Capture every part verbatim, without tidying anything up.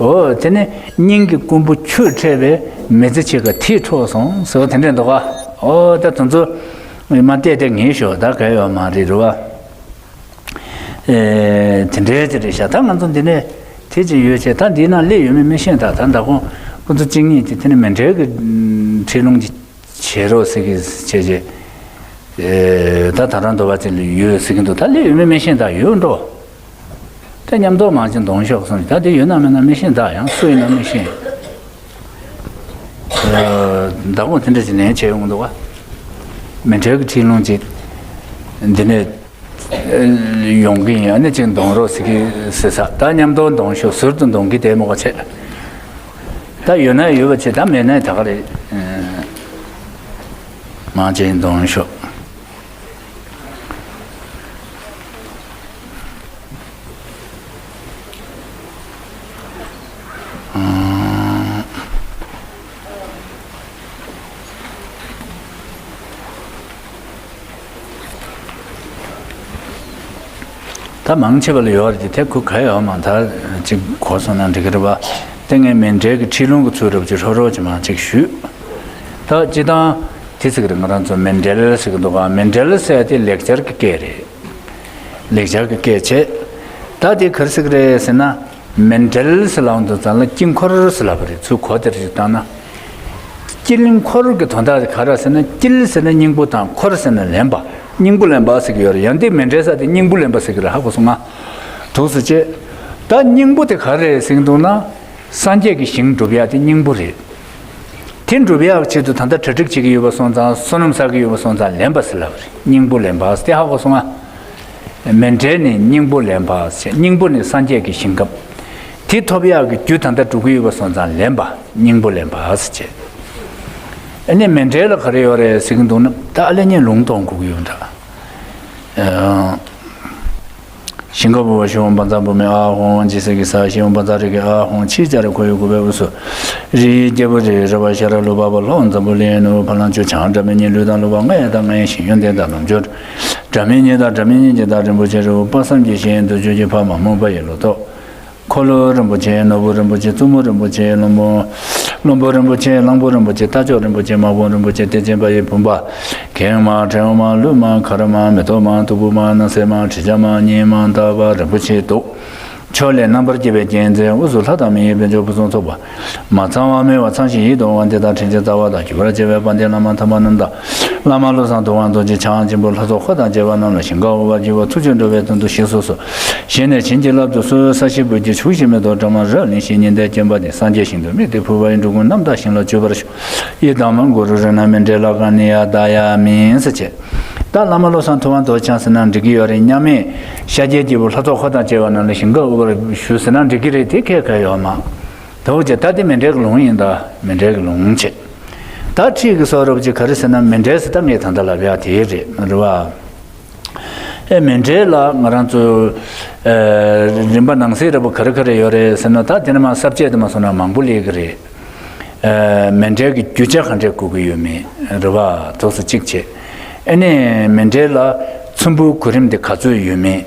འོ་དེ་ནི་སྙིང་གི་རྐུན་པོ་ཆུས་ཕྲལ་བའི་མི་ཚེ་ཕྱེད་ཀ་དེས་འཕྲོག་སོང་ཟེར་བ་དེ་འདྲས་འདུག་ག་འོ་ད་དེ་ཚོ་མ་བལྟས་བལྟས་ངེས་ཤོག་ད་ག་ཡོད་མ་རེད་རེད་བ། ཨེ་དེ་འདྲའི་ཅིག་རེད་ཤག་ད་ང་ཚོ་འདི་ནས་དེ་ཅིག་ཡོད་ཆེ་ད་འདི་ན་སླེབས་ཡོད་མེད་མི་ཤེས། ད་ད་ད་ཁོང་ཁོ་ཚོ་གཅིག་གཉིས་ཀྱིས་དེ་ནས་མཎྜལ་གྱི་ཁྲིད་ལུང་ཅིག་བྱེད་རོགས་ཟེར་གི་བྱས་རྗེས། ཨེ་ད་ད་རང་འདོད་པ་ཅིག་ཡོད་ཟེར་གི་འདུག་ད་སླེབས་ཡོད་མེད་མི་ཤེས། ད་ཡོད་འགྲོ། ད་མཉམ་དུ་མང་ཆེ་འདོན་ཤོག་གསུངས། ད་དེ་ཡོད་ན་མེད་ན་མི་ཤེས། ད་ཡང་སུ་ཡིན་ན་མི་ཤེས། ཨེ་ད་ཁོང་དེ་འདྲ་ཅིག་ལན་བྱས་ཡོང་གི་འདུག་ག་མཎྜལ་གྱི་ཁྲིད་ལུང་ཅིག་འདི་ནས། ཡོང་གི་ཡིན། ཨ་ནི་ཅིག་འདོན་རོགས་ཟེར་གི་ཟེར་ས། ད་མཉམ་དུ་འདོན་ཤོག་ཟུར་དུ་འདོན་གི་བསྡད་མོ་ག་བྱས། ད་ཡོད་ན་ཡོད་པ་བྱས། ད་མེད་ན་ད་ག་རེད། མང་ཆེ་འདོན་ཤོག་ད་མང་ཆེ་བ་ལ་ཡོད་རེད་དེ། ཁོ་ག་ཡོད་མ་ད་ཅིག་གོ་སོང་ན་འགྲིག་གི་རེད་པ། དེ་ངས་མཎྜལ་གྱི་ཁྲིད་ལུང་གི་ཚུལ་རབ་ཅིག་ཧྲོ་ཧྲོ་ཅིག་མ་ཅིག་ཞུས། ད་སྤྱི་བཏང་དེ་ཟེར་གི་རེད། ང་རང་ཚོ་མཎྜལ་ཟེར་གི་འདུག་ག་མཎྜལ་ཟེར་དེ་ལེགས་སྦྱར་གྱི་སྐད་རེད། ལེགས་སྦྱར་གྱི་སྐད་བྱས། ད་དེ་ག་རེ་ཟེར་གི་རེད་ཟེར་ན། མཎྜལ་ཟེར་ལབ་དུས་ཙམ་ལ་དཀྱིལ་འཁོར་ཟེར་ལབ་པ་རེད། ཚུར་གོ་དེར་ཞིག་བཏང་ན། དཀྱིལ་འཁོར་གྱི་དོན་དག་དེ་ག་རེ་ཟེར་ན། དཀྱིལ་ཟེར་ན་སྙིང་པོ་དང་འཁོར་ཟེར་ན་ལེན་པ། སྙིང་པོ་ལེན་པ་ཟེར་གྱི་ཡོད་རེད། ཡང་དེ་མཎྜལ་ཟེར་དེ་སྙིང་པོ་ལེན་པ་ཟེར་གྱི་རེད། ཧ་གོ་སོང་ང་། འདུག་སེ་བྱས། ད་སྙིང་པོ་དེ་ག་རེ་རེད་ཟེར་གྱི་འདུག་ན། སངས་རྒྱས་ཀྱི་ཞིང་སྒྲུབ་ཡག་དེ་སྙིང་པོ་རེད། དེ་སྒྲུབ་ཡག་ཆེད་དུ་ད་ལྟ་གྲ་སྒྲིག་བྱེད་ཀྱི་ཡོད་པ་སོང་ཙང་། བསོད་ནམས་བསགས་ཀྱི་ཡོད་པ་སོང་ཙང་ལེན་པ་ཟེར་ལབ་པ་རེད། སྙིང་པོ་ལེན་པ་ཟེར་དེ་ཧ་གོ་སོང་ང་། མཎྜལ་ནི་སྙིང་པོ་ལེན་པ་ཟེར། སྙིང་པོ་ནི་སངས་རྒྱས་ཀྱི་ཞིང་ཁམས། དེ་ཐོབ་ཡག་གི་རྒྱུ་ད་ལྟ་སྒྲུབ་ཀྱི་ཡོད་པ་སོང་ཙང་ལེན་པ། སྙིང་པོ་ལེན་པ་ཟེར་བྱས། ཨ་ནི་མཎྜལ་ལ་ག་རེ་ཡོད་རེད་ཟེར་གྱི་འདུག་ན། ད་ཨ་ལེ་ཉན་ལུང་གཏོང་དགོས་ཀྱི་ཡོད་འདྲ། ཨ། ཞིང་ཁ་ཕུར་བ་ཤིང་བཟའ་འབངས་བུད་མེད་ཨ་ཧོང་། འཇིགས་སེལ་གྱི་ས་ཤིང་བཟའ་རིགས་ཀྱི་ཨ་ཧོང་། ཕྱི་ལྕགས་རི་ཁོར་ཡུག་དགུ་པའི་དབུས་སུ། རི་ཡི་རྒྱལ་པོ་རི་རི་བ་ཤ་ར་ལུ་པ་པ་ལྷོ་འཛམ་བུ་གླིང་ནུབ། ཕ་ལང་ཆུ་བྱང་སྒྲ་མི་སྙན། ལུས་དང་ལུ་བ་ལྔ་ཡི་དང་ལྔ་ཡི་ཞིང་། ཡོན་ཏན་དང་ལམ་སྦྱོར་སྒྲ་མི་སྙན་དང་། སྒྲ་མི་སྙན་གྱི་དང་རིན་པོ་ཆེ་རི་བོ་དཔག་བསམ་གྱི་ཞིང་། འདུ་བྱེད་ཀྱི་ཕ་མ་མོས་པ་ཡི་ལོ་ཏོག་འཁོར་ལོ་རིན་པོ་ཆེ། ནོར་བུ་རིན་པོ་ཆེ། བཙུན་མོ་རིན་པོ་ཆེ། བློན་པོ། བློན་པོ་རིན་པོ་ཆེ། གླང་པོ་རིན་པོ་ཆེ། རྟ་མཆོག་རིན་པོ་ཆེ། དམག་དཔུང་རིན་པོ་ཆེ། གཏེར་ཆེན་པ་ཡི་བུམ་པ། གེང་མ། ཕྲེང་བ་མ། ལུས་མ། གར་མ། མེ་ཏོག་མ། སྟུག་པོ་མ། སྣང་གསལ་མ། དྲི་ཆབ་མ། སྙེ་མ། ཏ་པ་རིན་པོ་ཆེ་འདུག་ཕྱོགས་ལས་རྣམ་པར་རྒྱལ་བའི་རྒྱལ་མཚན། དབུས་སུ་ལྷ་དང་མི་ཡི་དཔལ་འབྱོར་ཕུན་སུམ་ཚོགས་པ། མ་ཚང་བ་མེད་པ་ཚང་ཞིང་ཡིད་དུ་འོང་བ་འདི་དག་དྲིན་ཅན་རྩ་བ་དང་། གུས་པར་བྱེད་པའི་དཔལ་ལྡན་བླ་མ་དམ་པ་རྣམས་དང་། བླ་མ་བློ་བཟང་ཐུབ་དབང་རྡོ་རྗེ་འཆང་། འཇིམ་བུ་ལྷ་ཚོགས་འཁོར་དང་བཅས་པ་རྣམས་ལ་ཞིང་ཁམས་འོད་འབར་གྱི་བ། ཐུགས་རྗེས་འགྲོ་བའི་དོན་དུ་ཞེས་སོགས་སུ། བཞེས་ནས་བྱིན་གྱིས་བརླབ་ཏུ་གསོལ། ས་གཞི་སྦུལ་གྱི་ཆུ་ཞིག་མེ་ཏོག་སྒྲོལ་མ་རབ་བརླིང་ཞིང་། ཉི་ཟླའི་སྐྱེམས་པ་ནི་སངས་རྒྱས་ཞིང་དུ་དམིགས་ཏེ་ཕུལ་བ་ཡི། འགྲོ་ཀུན་རྣམ་དག་ཞིང་ལ་སྤྱོད་པར་ཤོག་ཡི་དམ་གུ་རུ་རཏྣ་མཎྜལ་ཀ་ནི་ཡ་དཱ་ཡ་མི་ཟེར་བྱས། ད་བླ་མ་བློ་བཟང་ཐུབ་དབང་རྡོ་རྗེ་འཆང་ཟེར་ན་འགྲིག་གི་ཡོད་རེད། མཉམ་མེད་ཤཱཀྱའི་སྐྱེས་བུ་ལྷ་ཚོགས་འཁོར་དང་བཅས་པ་རྣམས་ལ་ཞིང་ཁམས་འོད་འབར་ཞུ་ཟེར་ན་འགྲིག་གི་རེད། དེ་ཁྱད་ག་ཡོད་མ། ད་འོ་ཅེ་ད་དེ་མཎྜལ་གྱི་ལུང་ཡིན། ད་མཎྜལ་གྱི་ལུང་བྱས། ད་ཁྲིད་ཀྱི་སོགས་རབ་ཅིག་ག་རེ་ཟེར་ན། མཎྜལ་ཟེར་ད་ངས་ད་ལྟ་ལབ་ཡག་དེ་རེད། རེད་བ། ཨེ་མཎྜལ་ལ་ང་རང་ཚོ་ཨེ་རིམ་པ་ནང་གསེས་རེ་བ་ག་རེ་ག་རེ་ཡོད་རེད་ཟེར་ན། ད་དེ་ནས་མར་ས་བཅད་དུ་མ་སོང་ན་མང་པོ་སླེབས་ཀྱི་རེད། ཨེ་མཎྜལ་གྱི་རྒྱུ་ཆ་ག་འདྲས་དགོས་ཀྱི་ཡོད་མེད་རེད་བ། ཐོག་སོ་གཅིག་བྱས། ཨེ་ནས་མཎྜལ་ལ་ཚོམ་བུའི་གོ་རིམ་དེ་ག་ཚོད་ཡོད་མེད།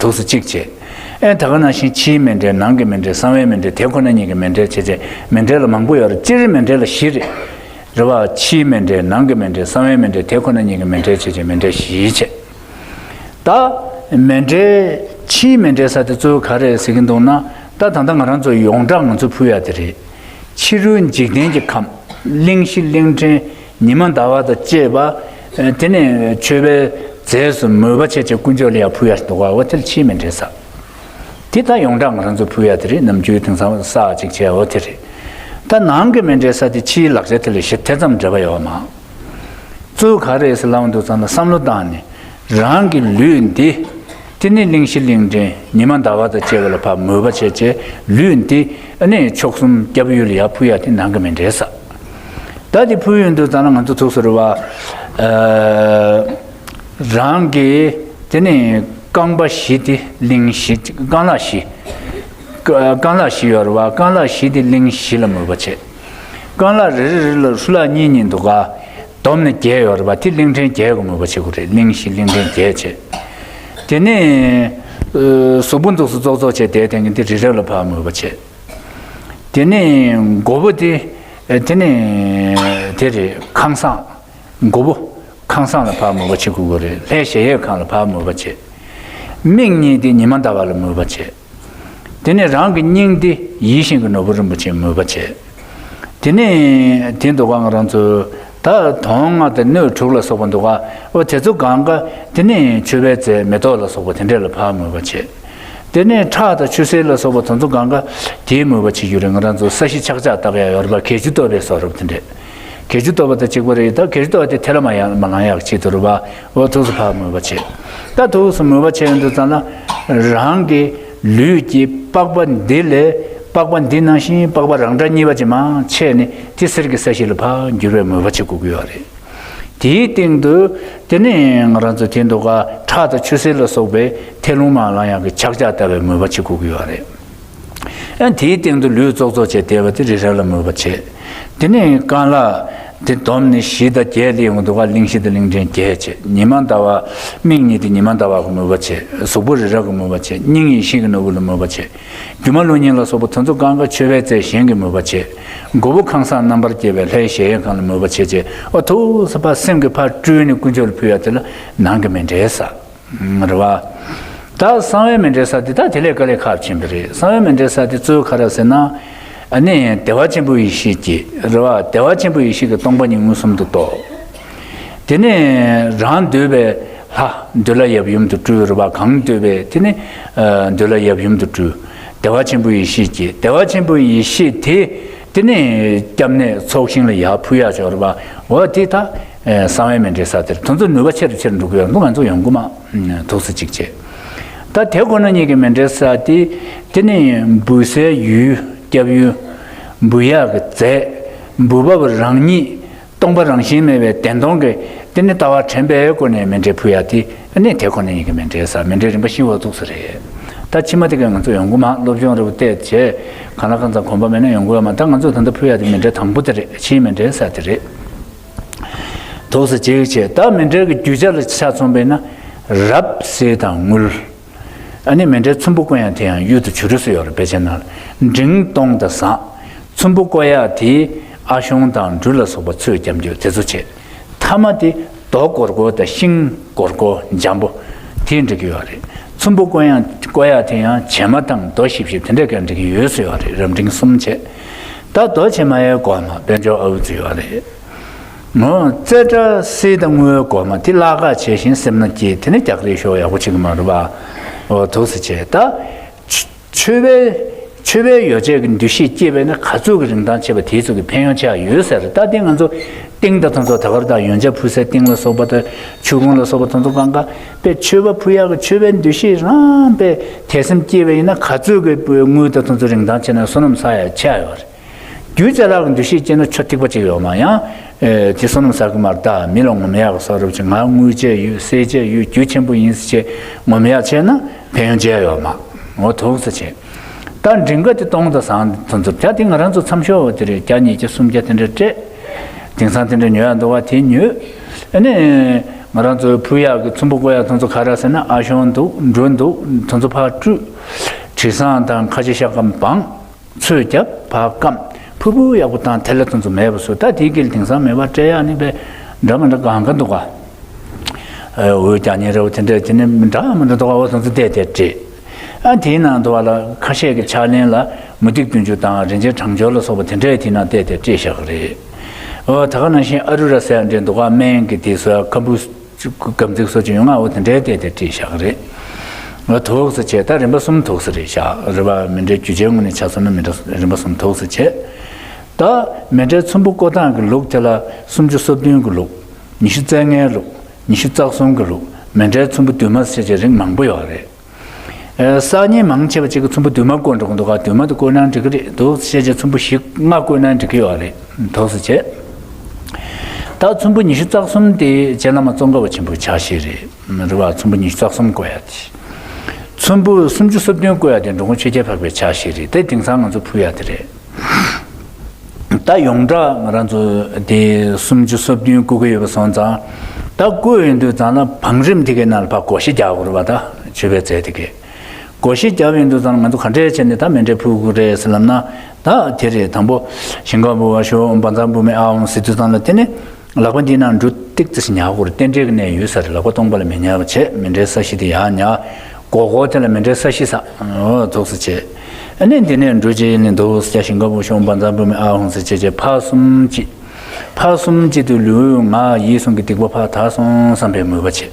ཐོག་སོ་གཅིག་བྱས། ཨེ་ད་ག་ནང་བཞིན་ཕྱིའི་མཎྜལ། ནང་གི་མཎྜལ། གསང་བའི་མཎྜལ། དེ་ཁོ་ན་ཉིད་ཀྱི་མཎྜལ་བྱས་བྱས། མཎྜལ་ལ་མང་པོ་ཡོད་རེད། སྤྱིར་མཎྜལ་ལ་བཞི་རེད། རེད་བ། ཕྱིའི་མཎྜལ། ནང་གི་མཎྜལ། གསང་བའི་མཎྜལ། དེ་ཁོ་ན་ཉིད་ཀྱི་མཎྜལ་བྱས་བྱས་མཎྜལ་བཞི་བྱས། ད་མཎྜལ། ཕྱིའི་མཎྜལ་ཟེར་དེ་གཙོ་བོ་ག་རེ་ཟེར་གྱི་འདུག་ན། ད་ད་ལྟ་ང་རང་ཚོ་ཡོངས་གྲགས་ང་ཚོ་ཕུལ་ཡག་དེ་རེད། ཕྱི་རོལ་འཇིག་རྟེན་གྱི་ཁམས། གླིང་བཞི་གླིང་ཕྲན། ཉི་མ་ཟླ་བ་དང་བཅས་པ། དེ་ནས་མཆོད་པའི་རྫས་སུ་མོས་པ་བྱས་བྱས་དཀོན་མཆོག་ལ་ཡར་ཕུལ་ཡག་འདུག་ག་འོ་དེ་ལ་ཕྱིའི་མཎྜལ་ཟེར། དེ་ད་ཡོངས་གྲགས་ང་རང་ཚོ་ཕུལ་ཡག་དེ་རེད། ནམ་རྒྱུན་དེང་སང་བསགས་ཅིག་བྱས། འོ་དེ་རེད། ད་ནང་གི་མཎྜལ་ཟེར་དེ་ཕྱིའི་ལག་ཆ་དེ་ལ་ཞིབ་དེ་ཙམ་འབྲེལ་བ་ཡོད་མ། གཙོ་བོ་ག་རེ་ཟེར་ལབ་འདུག་ཙང་ལ་བསམ་བློ་བཏང་ནས། རང་གི་ལུས་འདི། དེ་ནི་གླིང་བཞི་གླིང་ཕྲན། ཉི་མ་ཟླ་བ་དང་བཅས་པ་ལ་ཕར་མོས་པ་བྱས་བྱས། ལུས་འདི་ཨ་ནི་མཆོག་གསུམ་སྐྱབས་ཡུལ་ལ་ཡར་ཕུལ་ཡག་དེ་ནང་གི་མཎྜལ་ཟེར། ད་དེ་ཕུལ་ཡོང་དུས་ཙམ་ལ་ང་ཚོ་ཐུགས་སུ་རེ་བ། ཨ། རང་གི་དེ་ནི་རྐང་པ་བཞི་དེ་གླིང་བཞི། རྐང་ལག་བཞི། རྐང་ལག་བཞི་ཡོད་རེད་བ། རྐང་ལག་བཞི་དེ་གླིང་བཞི་ལ་མོས་པ་བྱས། རྐང་ལག་རེ་རེ་རེ་ལ་ཧྲུལ་ལག་གཉིས་གཉིས་འདུག་ག་བསྡོམས་ནས་བརྒྱད་ཡོད་རེད་བ། དེ་གླིང་ཕྲན་བརྒྱད་ཀྱི་མོས་པ་བྱེད་དགོས་རེད། གླིང་བཞི་གླིང་ཕྲན་བརྒྱད་བྱས། དེ་ནས་ཨ་གཟུགས་པོ་འདུག་སེ་ཙོག་ཙོག་བྱས་བསྡད་དེ་གི་དེ་རེ་རེ་ལ་ཕར་མོས་པ་བྱས། དེ་ནས་མགོ་བོ་དེ་དེ་ནས་དེ་རེད། ཁང་བཟང་། མགོ་བོ་ཁང་བཟང་ལ་ཕར་མོས་པ་བྱེད་དགོས་ཀྱི་རེད། ལྷའི་གཞལ་ཡས་ཁང་ལ་ཕར་མོས་པ་བྱེད། མིག་གཉིས་དེ་ཉི་མ་ཟླ་བ་ལ་མོས་པ་བྱེད། དེ་ནས་རང་གི་སྙིང་དེ་ཡིད་བཞིན་གྱི་ནོར་བུ་རིན་པོ་ཆེ་མོས་པ་བྱེད། དེ་ནས་དེ་འདུག་ག་ང་རང་ཚོ་ད་དོན་ལྔ་དང་སྣོད་དྲུག་ལ་སོགས་པ་འདུག་ག་འོ་དེ་ཚོ་གང་ག་དེ་ནས་མཆོད་པའི་རྫས་མེ་ཏོག་ལ་སོགས་པ་དེ་འདྲས་ལ་ཕར་མོས་པ་བྱེད། དེ་ནས་ཁྲག་དང་ཆུ་སེར་ལ་སོགས་པ་དེ་ཚོ་གང་ག་དེའི་མོས་པ་བྱེད་རྒྱུ་རེད། ང་རང་ཚོ་ས་གཞི་ཆག་ཆག་བཏབ་ཡ་ཡོད་རེད་པ། གད་ཕྱིས་གཏོར་བའི་བཟོ་འདྲ་དེ་འདྲས། གད་ཕྱིས་གཏོར་བ་དང་གཅིག་པ་རེད། ད་གད་ཕྱིས་གཏོར་བ་དེ་ཐལ་མ་ཡང་མ་ལངས་ཡག་ཆེད་དུ་རེད་པ། འོ་ཐུགས་སུ་ཕར་མོས་པ་བྱེད། ད་ཐུགས་སུ་མོས་པ་བྱེད་ཡོང་དུས་ཙམ་ན་རང་གི་ལུས་ཀྱི་པགས་པ་འདི་ལས་པགས་པ་འདི་ནང་བཞིན་པགས་པ་རང་འདྲ་གཉིས་པ་ཅིག་མར་ཆད་ནས་དེ་གསེར་གྱི་ས་གཞི་ལ་ཕར་འགྱུར་བའི་མོས་པ་བྱེད་དགོས་ཀྱི་ཡོད་རེད། དེའི་སྟེང་དུ་དེ་ནས་ང་རང་ཚོ་དེ་འདུག་ག་ཁྲག་དང་ཆུ་སེར་ལ་སོགས་པའི་ཐལ་རླུང་མ་ལངས་ཡག་གི་ཆག་ཆག་ལྟ་བའི་མོས་པ་བྱེད་དགོས་ཀྱི་ཡོད་རེད། ཨ་དེའི་སྟེང་དུ་ལུས་ཙོག་ཙོག་བྱས་བསྡད་པ་དེ་རི་རབ་ལ་མོས་པ་བྱེད། དེ་ནས་རྐང་ལག་དེ་བསྡོམས་ནས་བཞི་དང་བརྒྱད་སླེབས་ཡོང་དུས་ག་གླིང་བཞི་དང་གླིང་ཕྲན་བརྒྱད་བྱེད། ཉི་མ་ཟླ་བ་མིག་གཉིས་དེ་ཉི་མ་ཟླ་བ་གི་མོས་པ་བྱེད། གཟུགས་པོ་རི་རབ་གི་མོས་པ་བྱེད། སྙིང་ཡིད་བཞིན་གྱི་ནོར་བུ་ལ་མོས་པ་བྱེད། སྒྱུ་མ་བླུག་སྙིང་ལ་སོགས་པ་དེ་ཚོ་གང་ག་མཆོད་པའི་རྫས་གཞན་གྱི་མོས་པ་བྱེད། མགོ་བོ་ཁང་བཟང་རྣམ་པར་རྒྱལ་བའི་ལྷའི་གཞལ་ཡས་ཁང་ལ་མོས་པ་བྱེད་བྱེད། ཨོ་ཐུགས་སུ་ཕར་སེམས་ཀྱི་ཕར་སྤྲུལ་ནས་དཀོན་མཆོག་ལ་ཕུལ་ཡ་དེ་ལ་ནང་གི་མཎྜལ་ཟེར། རེད་བ། ད་གསང་བའི་མཎྜལ་ཟེར་དེ་ད་དེ་ལས་དཀའ་ལས་ཁག་ཆེན་པོ་རེད། གསང་བའི་མཎྜལ་ཟེར་དེ་གཙོ་བོ་ག་རེ་ཟེར་ན། ཨ་ནི་བདེ་བ་ཆེན་པོའི་ཡེ་ཤེས་ཀྱི་རེད་བ། བདེ་བ་ཆེན་པོའི་ཡེ་ཤེས་ཀྱི་སྟོང་པ་ཉིད་མངོན་སུམ་དུ་རྟོགས། དེ་ནས་རང་འདོད་པའི་ལྷ་འདོད་ལྷ་ཡབ་ཡུམ་དུ་སྤྲུལ་རེད་བ། གང་འདོད་པའི་དེ་ནི་འདོད་ལྷ་ཡབ་ཡུམ་དུ་སྤྲུལ། བདེ་བ་ཆེན་པོའི་ཡེ་ཤེས་ཀྱི་བདེ་བ་ཆེན་པོའི་ཡེ་ཤེས་དེ་དེ་ནི་སྐྱབས་གནས་ཚོགས་ཞིང་ལ་ཡར་ཕུལ་ཡག་ཆོག་རེད་བ། འོ་དེ་ད་གསང་བའི་མཎྜལ་ཟེར་དེ་རེད། དེ་ཚོ་ནུས་པ་ཆེ་རུ་ཆེ་རུ་འགྲོ་གི་ཡོད་རེད། ང་ཚོ་ཡོང་གི་མ། ཐུགས་སུ་གཅིག་བྱས། ད་དེ་ཁོ་ན་ཉིད་ཀྱི་མཎྜལ་ཟེར་དེ་དེ་ནི་འབུལ་སའི་ཡུལ་སྐྱབས་ཡུལ། འབུལ་ཡག་གི་རྫས། འབུལ་བ་པོ་རང་ཉིད་སྟོང་པ་རང་བཞིན་མེད་པའི་བདེན་སྟོང་གི་དེ་ནི་ལྟ་བ་དྲན་པའི་སྒོ་ནས་མཎྜལ་ཕུལ་ཡག་དེ་ནི་དེ་ཁོ་ན་ཉིད་ཀྱི་མཎྜལ་ཟེར། མཎྜལ་རིམ་པ་བཞི་བ་འདུག་ས་རེད། ད་ཕྱི་མ་དེ་ག་ང་ཚོ་ཡོང་གི་མ། སློབ་སྦྱོང་རེ་བ་བལྟས་བྱས་གང་ལ་གང་འཚམ་གོམས་པ་མེད་ན་ཡོང་གི་ཡོད་མ། ད་ང་ཚོ་ད་ལྟ་ཕུལ་ཡག་དེ་མཎྜལ་དང་པོ་དེ་རེད། ཕྱིའི་མཎྜལ་ཟེར་དེ་རེད། ཐུགས་སུ་གཅིག་བྱས། ད་མཎྜལ་གྱི་རྒྱུ་ཆ་ལ་ཆ་མཚོན་པས་ན་རབ་གསེར་དང་དངུལ། ཨ་ནི་མཎྜལ་ཚོམ་བུ་བརྐོ་ཡག་དེ་ཡང་གཡུ་དང་བྱུ་རུ་སོགས་ཡོད་རེད། དཔེ་ཆའི་ནང་ལ་འབྲིང་སྟོང་དང་ཟངས། ཚོམ་བུ་བརྐོ་ཡག་དེ་ཨ་གཞུང་དང་འབྲུ་ལ་སོགས་པ་ཚོས་རྒྱབ་འགྱུར་དེ་ཚོ་བྱས། ཐ་མ་དེ་རྡོ་སྒོར་སྒོར་དང་ཤིང་སྒོར་སྒོར་འཇམ་པོ་དེ་འབྲི་གི་ཡོད་རེད། ཚོམ་བུ་བརྐོ་ཡག་བརྐོ་ཡག་དེ་ཡང་བྱེ་མ་དང་རྡོ་ཞིབ་ཞིབ་དེ་འདྲ་ག་འབྲི་གི་ཡོད་ས་ཡོད་རེད། རབ་འབྲིང་གསུམ་བྱས། ད་རྡོ་བྱེ་མའི་སྒོར་མོ་དཔལ་འབྱོར་ཨའུ་ཙི་ཡོད་རེད། ངོ་རྩེ་གྲ་གསེར་དང་དངུལ་སྒོར་མོ་དེ་བརླག་ག་བྱས་ཤིང་སེམས་ན་སྐྱེས། དེ་ནི་རྒྱག་རེས་ཤོག་ཡག་པོ་བྱེད་ཀྱི་མ་རེད་པ། འོ་ཐུགས་སུ་ཆེ། ད་མཆོད་པའི་མཆོད་པའི་ཡོ་བྱད་ཀྱི་འདུ་ཤེས་སྐྱེས་པས་ན་ག་ཚོད་ཀྱི་རིན་ཐང་ཆེ་བ་དེ་ཚོད་ཀྱི་ཕན་ཡོན་ཆེ་བ་ཡོད་ཟེར། ད་དེ་ང་ཚོ་ཏིང་དང་དེ་ཚོ་ད་གར་དང་ཡོན་ཆབ་ཕུལ་སའི་ཏིང་ལ་སོགས་པ་དང་ཆུ་ཁུང་ལ་སོགས་པ་དེ་ཚོ་གང་ག་དཔེ་མཆོད་པ་ཕུལ་ཡག་གི་མཆོད་པའི་འདུ་ཤེས་རང་དཔེ་དད་སེམས་སྐྱེས་པས་ཡིན་ན་ག་ཚོད་ཀྱི་དངུལ་དང་དེ་ཚོ་རིན་ཐང་ཆེ་ན་བསོད་ནམས་བསགས་ཡག་ཆེ་བ་ཡོད་རེད། རྒྱུ་ཅ་ལག་གི་འདུ་ཤེས་སྐྱེས་ན་ཆོ་ཐིགས་པ་གཅིག་ཡོད་མ་ཡང་། ཨེ་དེ་བསོད་ནམས་བསགས་ཀྱི་མ་རེད། ད་མི་ལ་ངོམ་ཡག་གི་བཟོ་འདྲ་ཅིག་ང་དངུལ་ཅན་ཡོད་གསེར་ཅན་ཡོད་རྒྱུ་ཆེན་པོ་ཡིན་ཟེར་བྱས་ངོམ་ཡག་བྱས་ན་ཕན་ཡོན་ཅི་ཡང་ཡོད་མ། འོ་ཐུགས་སུ་ཆེ། ད་མགྲིན་ཁ་དེ་སྟོང་དང་ཟངས་དེ་ཚོ་ད་དེ་ང་རང་ཚོ་མཚམས་ཞོག་པ་དེ་རེད། བརྒྱ་ཉིས་བརྒྱ་སུམ་བརྒྱ་དེ་འདྲ་སྤྲད། དེང་སང་དེ་འདྲ་ཉོ་ཡག་འདུག་བ་དེ་ཉོས། ཨ་ནི་ང་རང་ཚོའི་ཕུལ་ཡག་གི་ཚོམ་བུ་བརྐོ་ཡག་དེ་ཚོ་ག་རེ་ཟེར་ན་ཨ་གཞུང་འདུག་འབྲུ་འདུག་དེ་ཚོ་ཕར་བཀྲུས། དྲི་བཟང་དང་ཁ་ཆེ་ཤ་སྐམ་སྦངས། ཚོས་རྒྱབ་ཕར་སྐམ། ཕུར་བུ་ཡག་པོ་བཏང་། དེ་ལ་དེ་ཚོ་མེད་པ་བཟོས། ད་དེའི་དཀྱིལ་དེང་སང་མེད་པ་སྤྲད་ཡག་ནི་དཔེ་འདྲ་མི་འདྲ་གང་ག་འདུག་ག་འོད་རྒྱག་མཁན་རེད་བ། དེ་འདྲ་དེ་ནི་འདྲ་མི་འདྲ་འདུག་ག་འོ་དེ་ཚོ་བལྟས་ཏེ་སྤྲད། ཨ་དེའི་ནང་དུ་བ་ལ་ཁ་ཤས་ཀྱི་ཕྱག་ལེན་ལ་མུ་ཏིག་བདུན་ཅུ་དང་རིན་ཆེན་གྲང་སྦྱོར་ལ་སོགས་པ་དེ་འདྲའི་དེའི་ནང་བལྟས་ཏེ་སྤྲད་བཞག་གི་རེད། འོ་ད་ག་ནང་བཞིན་ཨ་རུ་ར་ཟེར་ཡག་འདྲ་འདུག་ག་སྨན་གྱི་དེ་བཟོ་ཡག་ཁམ་བུ། གཅིག་སྒམ་ཚིག་སོགས་ཀྱི་ཡོད་ང་འོ་དེ་འདྲའི་བལྟས་ཏེ་བྲིས་བཞག་གི་རེད། འོ་ཐུགས་སུ་ཆེ། ད་རིམ་པ་གསུམ་ཐུགས་སུ་རེད་བཞག་རེད་པ། མཎྜལ་རྒྱུ་ཆའི་ངོས་ནས་ཆ་མཚོན་ན་མཎྜལ་རིམ་པ་གསུམ་ཐུགས་སུ་ཆེ། ད་མཎྜལ་ཚོམ་བུ་བརྐོ་སྟངས་ཀྱི་ལུགས་དེ་ལ་སུམ་ཅུ་སོ་བདུན་གྱི་ལུགས། ཉི་ཤུ་རྩ་ལྔའི་ལུགས། ཉི་ཤུ་རྩ་གསུམ་གྱི་ལུགས། མཎྜལ་ཚོམ་བུ་བདུན་མ་ཟེར་བྱས་རིགས་མང་པོ་ཡོད་རེད། ཨེ་གསར་རྙིང་མང་ཆེ་བ་གཅིག་གིས་ཚོམ་བུ་བདུན་མ་བརྐོས་འགྲོ་གི་འདུག་ག་བདུན་མ་དེ་བརྐོས་ན་འགྲིག་གི་རེད་འདུག་ཟེར་བྱས་ཚོམ་བུ་བཞི་ལྔ་བརྐོས་ན་འགྲིག་གི་ཡོད་རེད། ཐུགས་སུ་ཆེ། ད་ཚོམ་བུ་ཉི་ཤུ་རྩ་གསུམ་དེ་རྗེ་བླ་མ་ཙོང་ཁ་པ་ཆེན་པོའི་ཕྱག་བཞེས་རེད། རེད་བ། ཚོམ་བུ་ཉི་ཤུ་རྩ་གསུམ་བརྐོ་ཡ་དེ། ཚོམ་བུ་སུམ་ཅུ་སོ་བདུན་བརྐོ་ཡ་དེ་འགྲོ་མགོན་ཆོས་རྒྱལ་འཕགས་པའི་ཕྱག་བཞེས་རེད། དེ་དེང་སང་ང་ཚོ་ཕུལ་ཡ་དེ་རེད། ད་ཡོངས་གྲགས་ང་རང་ཚོ་དེ་སུམ་ཅུ་སོ་བདུན་བརྐོ་གི་ཡོད་པ་སོང་ཙང་། ད་བརྐོས་ཡོང་དུས་ཙང་ལ་བང་རིམ་དེ་གའི་ནང་ལ་ཕར་བགོ་བཤའ་རྒྱག་དགོས་རེད་བ། ད་མཆོད་པའི་རྫས་དེ་གའི། སྒོར་གཞས་བརྒྱབ་ཡོང་དུས་ཙང་ང་ཚོ་ག་འདྲས་བྱས་ནས་ད་མཎྜལ་ཕུལ་དགོས་རེད་ཟེར་ལབ་ན། ད་དེ་རེད། དང་པོ་ཞིང་ཁམས་བུ་བ་ཤོ་བཛྲ་བྷཱུ་མི་ཨཱཿཧཱུྃ་ཟེར་དུས་ཙང་ལ། དེ་ནས་ལག་པ་འདི་ནང་འབྲུ་ཏིག་ཙམ་ཞིག་ཉར་དགོས་རེད། རྟེན་འབྲེལ་གྱི་གནས་ཡོད་ས་རེད། ལག་པ་སྟོང་པ་ལ་མི་ཉར་བ་བྱས། མཎྜལ་ས་གཞི་དེ་ཡར་ཉར། སྒོར་སྒོར་དེ་ལ་མཎྜལ་ས་གཞི་ས། འོ་འདུག་སེ་བྱས། ཨ་ནི་འདི་ནས་འབྲུ་གཅིག་ནི་འདུག་སེ་བྱས། ཞིང་ཁམས་བུ་ཤོ་བཛྲ་བྷཱུ་མི་ཨཱཿཧཱུྃ་ཟེར་བྱས་བྱས། ཕར་གསུམ་གཅིག་ཕར་གསུམ་གཅིག་དུས་ལུས་ངག་ཡིད་གསུམ་གྱི་སྡིག་པ་ཕར་དག་སོང་བསམ་པའི་མོས་པ་བྱས།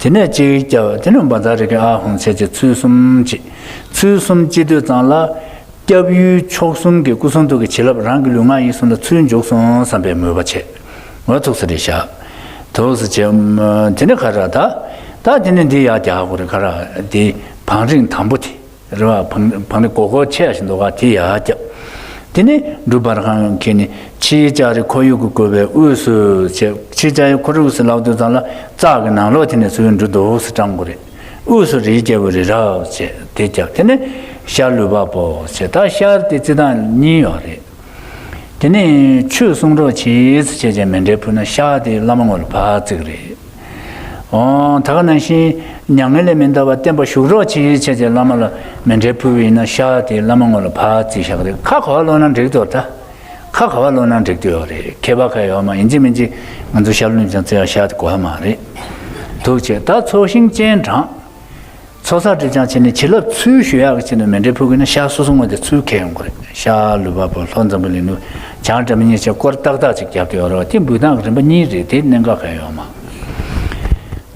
དེ་ནས་གཅིག་བརྒྱབ། དེ་ནས་བཛྲ་རེ་ཁེ་ཨཱཿཧཱུྃ་བྱས་བྱས་ཚུར་གསུམ་གཅིག་ཚུར་གསུམ་གཅིག་དུས་ཙང་ལ། སྐྱབས་ཡུལ་མཆོག་གསུམ་གྱི་སྐུ་གསུང་ཐུགས་ཀྱི་བྱིན་རླབས་རང་གི་ལུས་ངག་ཡིད་གསུམ་ལ་ཚུར་འཇུག་སོང་བསམ་པའི་མོས་པ་བྱས། འོ་འདུག་སེ་རེད་ཤག་འདུག་སེ་བྱས། དེ་ནས་ག་རེ་ད། ད་དེ་ནས་འདི་ཡར་རྒྱག་དགོས་རེད། ག་རེ་འདི་བང་རིམ་དང་པོ་དེ་རེད་བ། བང་བང་རིམ་སྒོར་སྒོར་ཆེ་བ་ཞིག་འདུག་ག་དེ་ཡར་རྒྱབ། དེ་ནས་འབྲུ་འབར་ཁམས་ཁྱེར་ནས་ཕྱིའི་ལྕགས་རི་ཁོར་ཡུག་གིས་བསྐོར་བའི་དབུས་སུ་བྱས། ཕྱིའི་ལྕགས་རི་ཁོར་ཡུག་ཟེར་ལབ་དུས་ཙང་ལ་རྩྭ་གི་ནང་ལོགས་དེ་ནས་ཚུར་འབྲུ་འདུག་སེ་སྐྲངས་དགོས་རེད། དབུས་སུ་རིའི་རྒྱལ་པོ་རི་རབ་བྱས་དེ་རྒྱབ། དེ་ནས་ཤར་ལུས་འཕགས་པོ་བྱས། ད་ཤར་དེ་རྩི་སྟངས་གཉིས་ཡོད་རེད། དེ་ནས་ཆོས་གསུང་རོགས་གྱིས་ཟེར་བྱས་བྱས་མཎྜལ་ཕུལ་ན། ཤར་དེ་བླ་མ་ངོ་ལ་ཕར་བརྩིགས་རེད། འོ་ད་ག་ནང་བཞིན་མྱ་ངན་ལས་མི་འདའ་བར་བསྟན་པ་བཞུགས་རོགས་གྱིས་བྱས་བྱས་བླ་མ་ལ་མཎྜལ་ཕུལ་བ་ཡིན་ན། ཤར་དེ་བླ་མ་ངོ་ལ་ཕར་བརྩིགས་བཞག་རེད། ཁ་ག་བ་ལོག་ན་འགྲིག་འདུག་ད། ཁ་ག་བ་ལོག་ན་འགྲིག་འདུག་ཡོད་རེད། ཁྱད་པར་ག་ཡོད་མ། ཡིན་གཅིག་མིན་གཅིག་ང་ཚོ་ཤར་ལུས་ཀྱང་བརྩི་ཡ། ཤར་དེ་དགོས་ཡ་མ་རེད། འདུག་བྱས། ད་ཚོགས་ཞིང་སྤྱན་དྲངས། ཚོགས་བསགས་སྒྲིབ་སྦྱང་བྱས་ནས་བྱིན་རླབས་ཚུར་ཞུ་ཡག་གི་ཆེད་དུ་མཎྜལ་ཕུལ་དགོས་ན། ཤར་སོ་སོ་ངོས་དེ་ཚུར་འཁྱེར་ཡོང་དགོས་རེད། ཤར་ལུས་འཕགས་པོ། ལྷོ་འཛམ་བུ་གླིང་ནུབ། བྱང་སྒྲ་མི་སྙན་བྱས། སྐོར་ཏག་ཏག་ཅིག་བརྒྱབ་བསྡད་ཡོད་རེད་བ། དེ་འབུལ་སྟངས་རིམ་པ་གཉིས་རེད། དེ་གནད་འགག་ག་ཡོད་མ།